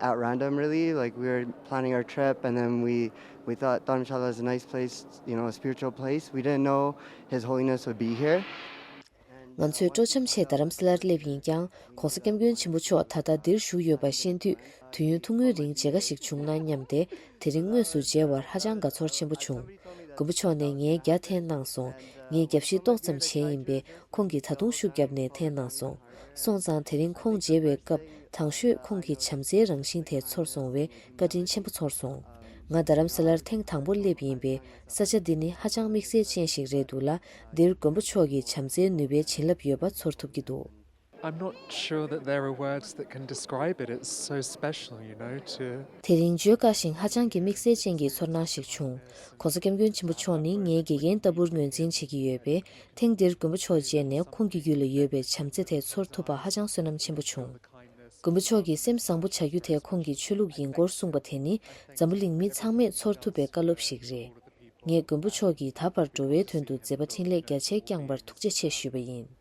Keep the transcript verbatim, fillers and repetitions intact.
at random, really. Like, we were planning our trip, and then we we thought Dharamshala is a nice place, you know, a spiritual place. We didn't know His Holiness would be here. ང་ཚོས་སྤྲོ་འཆམ་ཆེད་རྡ་རམ་ས་ལར་སླེབས་ཡིན་ཀྱང་། ༸གོང་ས་༸སྐྱབས་མགོན་ཆེན་པོ་མཆོག་ད་ལྟ་འདིར་བཞུགས་ཡོད་པ་ཤེས་དུས། དུས་ཡུན་ཐུང་ངུའི་རིང་མཇལ་ཁ་ཞིག་བྱུང་ན་སྙམ་སྟེ། དེ་རིང་དངོས་སུ་མཇལ་བར་ཧ་ཅང་དགའ་ཚོར་ཆེན་པོ་བྱུང་། མགོན་པོ་མཆོག་ནས་ངའི་རྒྱ་འཐེན་གནང་སོང་། ངས་རྒྱབ་བཤིག་ཏོག་ཙམ་བྱས་ཡིན་པས། ཁོང་གིས་ད་དུང་ཤུགས་བརྒྱབ་ནས་འཐེན་གནང་སོང་། སོང་ཙང་དེ་རིང་ཁོང་མཇལ་བའི་སྐབས། དང་ཤོས་ཁོང་གི་བྱམས་བརྩེའི་རང་བཞིན་དེ་ཚོར་སོང་བས། བཀའ་དྲིན་ཆེན་པོ་ཚོར་སོང་། ང་རྡ་རམ་ས་ལར་ཐེངས་དང་པོ་སླེབས་ཡིན་པས། ས་ཆ་འདི་ནི་ཧ་ཅང་དམིགས་བསལ་ཅན་ཞིག་རེད་འདུག་ལ། འདིར་མགོན་པོ་མཆོག་གི་བྱམས་བརྩེའི་ནུས་པའི་བྱིན་རླབས་ཡོད་པ་ཚོར་ཐུབ་ཀྱི་འདུག། I'm not sure that there are words that can describe it. It's so special, you know, to དེ་རིང་བརྗོད་དཀའ་ཞིང་ཧ་ཅང་གི་དམིགས་བསལ་ཅན་གྱི་ཚོར་སྣང་ཞིག་བྱུང་། ༸གོང་ས་༸སྐྱབས་མགོན་ཆེན་པོ་མཆོག་ནི་ངའི་དགེ་རྒན་ལྟ་བུར་ངོས་འཛིན་བྱེད་ཀྱི་ཡོད་པས། ཐེངས་འདིར་མགོན་པོ་མཆོག་མཇལ་ནས་ཁོང་གི་རྒྱུད་ལ་ཡོད་པའི་བྱམས་བརྩེ་དེ་ཚོར་ཐུབ་པ་ཧ་ཅང་བསོད་ནམས་ཆེན་པོ་བྱུང་། མགོན་པོ་མཆོག་གིས་སེམས་བཟང་པོ་བྱ་རྒྱུ་དེ་ཁོང་གི་ཆོས་ལུགས་ཡིན་སྐོར་གསུངས་པ་དེ་ནི། འཛམ་བུ་གླིང་མི་ཚང་མས་ཚོར་ཐུབ་པའི་བཀའ་སློབ་ཞིག་རེད། ངས་མགོན་པོ་མཆོག་གིས་ད་བར་འགྲོ་བའི་དོན་དུ་མཛད་པ་འཕྲིན་ལས་རྒྱ་ཆེ་བསྐྱངས་པར་ཐུགས་རྗེ་ཆེ་ཞུས་པ་ཡིན།